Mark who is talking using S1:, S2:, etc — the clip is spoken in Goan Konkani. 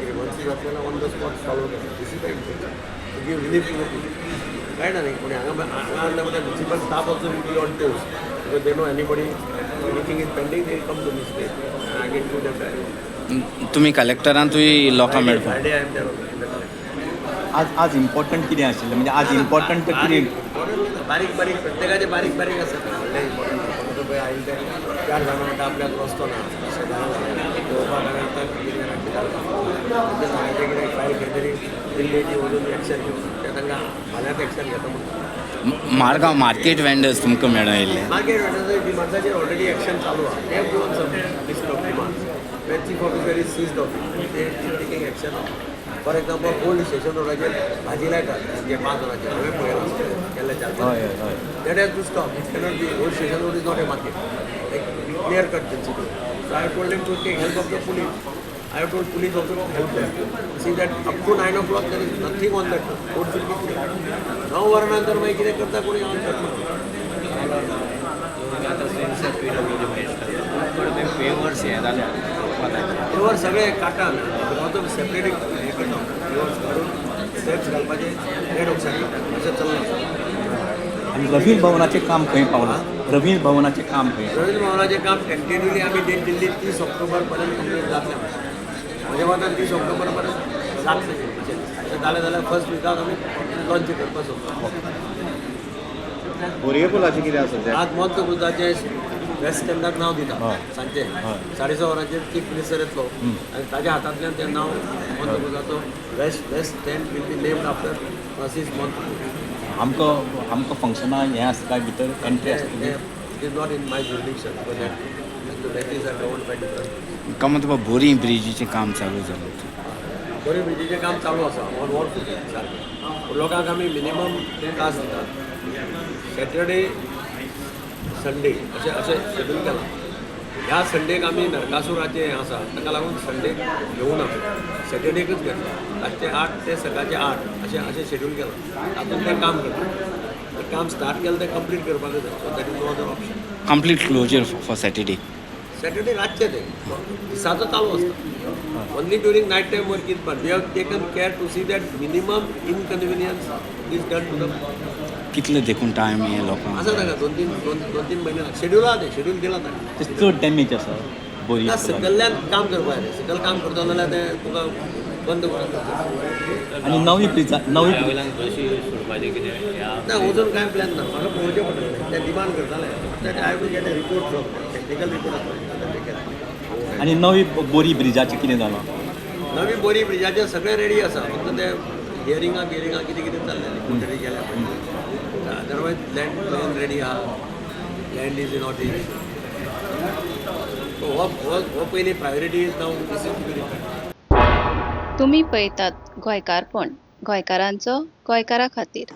S1: ग्रिवन्सीस आसले जाल्यार ऑन the spot solve करता. This is the intention, to give relief to the people. कळना न्ही कोणी हांगा हांगा आसल्या म्हणल्यार municipal staff also will be on toes, because they know anybody, anything is pending, they come to me straight and I get to them direct.
S2: तुमी कलेक्टरांतूय लोकां मेळपाक
S1: Friday I am there in the collector.
S3: आज आज इम्पॉर्टंट कितें आशिल्लें, म्हणजे आज इम्पॉर्टंट कितें?
S1: बारीक बारीक, प्रत्येकाचे बारीक बारीक आसा. व्हडलें इम्पॉर्टंट फक्त पळय आयले ते चार जाणां म्हणटा आपल्याक रस्तो ना, अशें जाणां पळोवपाक. हांवें आतां कितें तांच्या सांगाचें कितें फायल खंय तरी दिल्लीची वचून एक्शन घेवन ते तांकां फाल्यांच एक्शन घेता म्हणटा.
S2: मारगांव मार्केट वेंडर्स तुमकां मेळयल्ले?
S1: मार्केट वेंडर्स डिमांड्साचेर ऑलरेडी एक्शन चालू आहा. They have given some list of demands where chief officer is seized of it, they taking action of. For example, old station रोडाचेर भाजी लायतात जे 5 वरांचेर, हांवें पळयलां गेल्ले चार पांच.
S3: हय हय हय
S1: That has to stop. It cannot be. Old Station Road is not a market. Like, clear cut principle. So I have told him to take help of the police. I have told police also to help them. See that up to 9 o'clock there is nothing on that road. Road should be clear. 9 वरां नंतर मागीर कितें करता कोणी on that.
S4: आतां पी डब्ल्यू पेवर्स हें जाल्या.
S1: पेवर सगळे काडटा आमी, सेपरेट हें करता, पेवर्स काडून स्टेप्स घालपाचे, रेड ऑक्सायड अशें चल्लां.
S3: आनी रवींद्र भवनाचें काम खंय पावलां? रवींद्र भवनाचें काम खंय?
S1: रवींद्र भवनाचें काम कंटिन्युअली आमी डेट दिल्ली, 30 ऑक्टोबर पर्यंत कंप्लीट जातलें. म्हज्या मतान 30 ऑक्टोबर पर्यंत जातलें अशें. अशें जालें जाल्यार फर्स्ट विकाक आमी लॉन्च करपाक सोदता.
S5: बोरये पुलाचें कितें आसा तें?
S1: आज मोंतक्रुजाचें वेस्ट स्टँडाक नांव दिता. सांजचे 6:30 वरांचेर चीफ मिनिस्टर येतलो आनी ताज्या हातांतल्यान तें नांव, मोंतक्रुजाचो west stand will be named after Francis Monte Cruz.
S3: आमकां आमकां फंक्शनां हें आसता काय, भितर एंट्री आसतली?
S1: It is not in my jurisdiction, because that is are govern by different.
S2: कमत बोरी ब्रिजीचें काम चालू जालें?
S1: बोरी ब्रिजीचें काम चालू आसा ऑन वॉर फुटींग सारकें. लोकांक आमी मिनिमम त्रास दितात. सॅटर्डे संडे अशें अशें शेड्यूल केलां. ह्या संडेक आमी नरकासुराचें हें आसा, ताका लागून संडेक घेवना, सॅटर्डेकच घेतला. रातचे 8 ते सकाळचे 8 अशें अशें शेड्यूल केलां. तातूंत तें काम करता. तें काम स्टार्ट केलें तें कंप्लीट करपाकच जाय, so that is no other option.
S2: Complete closure for Saturday?
S1: Saturday रातचें तें, दिसाचो चालू आसता. Only during night time work is, but we have taken care to see that minimum inconvenience is done to the
S2: कितले देखून टायम हे लोकांक?
S1: आसा ताका दोन तीन दोन दोन तीन म्हयने शेड्यूल आहा, तें शेड्यूल दिला ताका.
S3: ते चड डॅमेज आसा बोरये
S1: ना,
S3: पुलाक.
S1: सकल्ल्यान काम करपाक जाय. सकयल काम करता जाल्यार तें तुका बंद करून
S3: आनी नवी ब्रिजा नवी
S4: वयल्यान बशी सोडपाचें कितें ह्या?
S1: ना, अजून कांय प्लॅन ना. म्हाका पळोवचें पडटलें. ते डिमांड करताले ते, I to get a report from technical report आसता ते केले.
S3: आनी नवी बोरी ब्रिजाचें कितें जालां?
S1: नवी बोरी ब्रिजाचें सगळें रेडी आसा, फक्त ते हियरिंगां बियरिंगां कितें कितें चल्लें, कोण तरी गेल्या. अदरवायज लँड प्लॅन रेडी आहा, land is not is. हो हो हो पयली priority is now this is to be repair.
S6: तुमी पळयतात गोंयकारपण, गोंयकारांचो गोंयकारा खातीर.